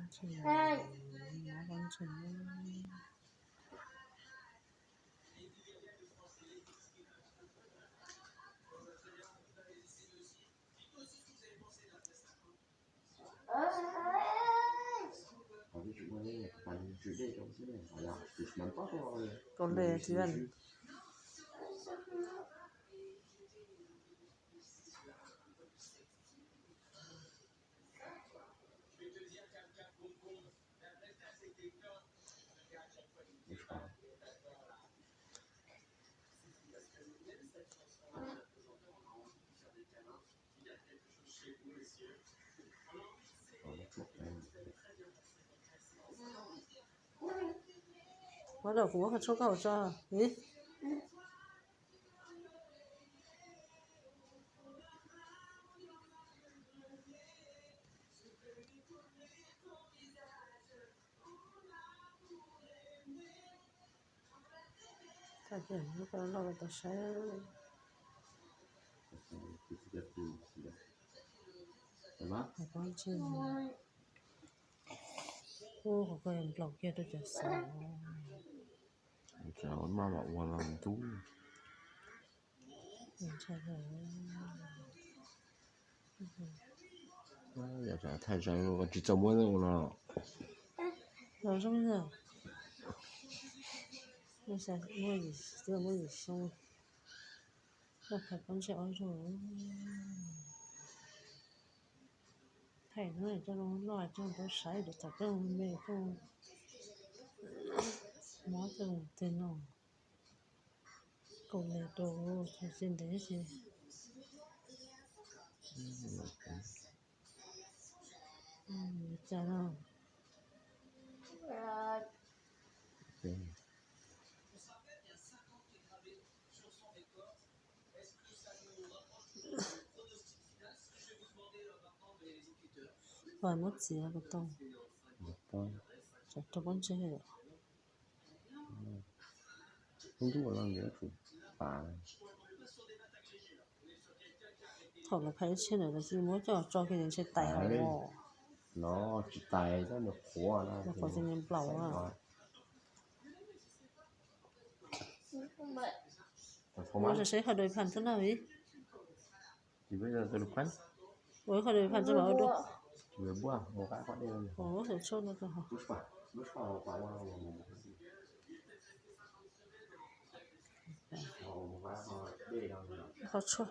Ntseeg, ntseeg. Kaus hle tsis ven. Ua lawm kuv muab qhov tshuaj koj hauv tso. Loj tau saib. Qhov ko nplaum kiag rau cov xav. Maj mam ua los ntub. Yog thaij zoo tsis txaus muab ua no. Los zoo, muaj yim xyoo, muaj yim xyoo, muaj phav pob ntseg ob zaug. Thaij no coj loj coj tau saib, thaum coj me coj mob coj mus teg no. Kaus hle rau txog tsis ntev ces cas no. Muab txiav kom tau, tsam raug pob ntseg. Thaum lawv phais ib tsheb ntawd lawv cia li muab coj tso kiag ntshe tais hauv. No tsis tais, nws qhuav, nws qhuav ces nws nplaum. Ua seb qhov dua phaj xwb na vim. Ua qhov dua phaj xwb mas ua dua. Ua hauv tshuaj no rau hauv. Qhov tshuaj.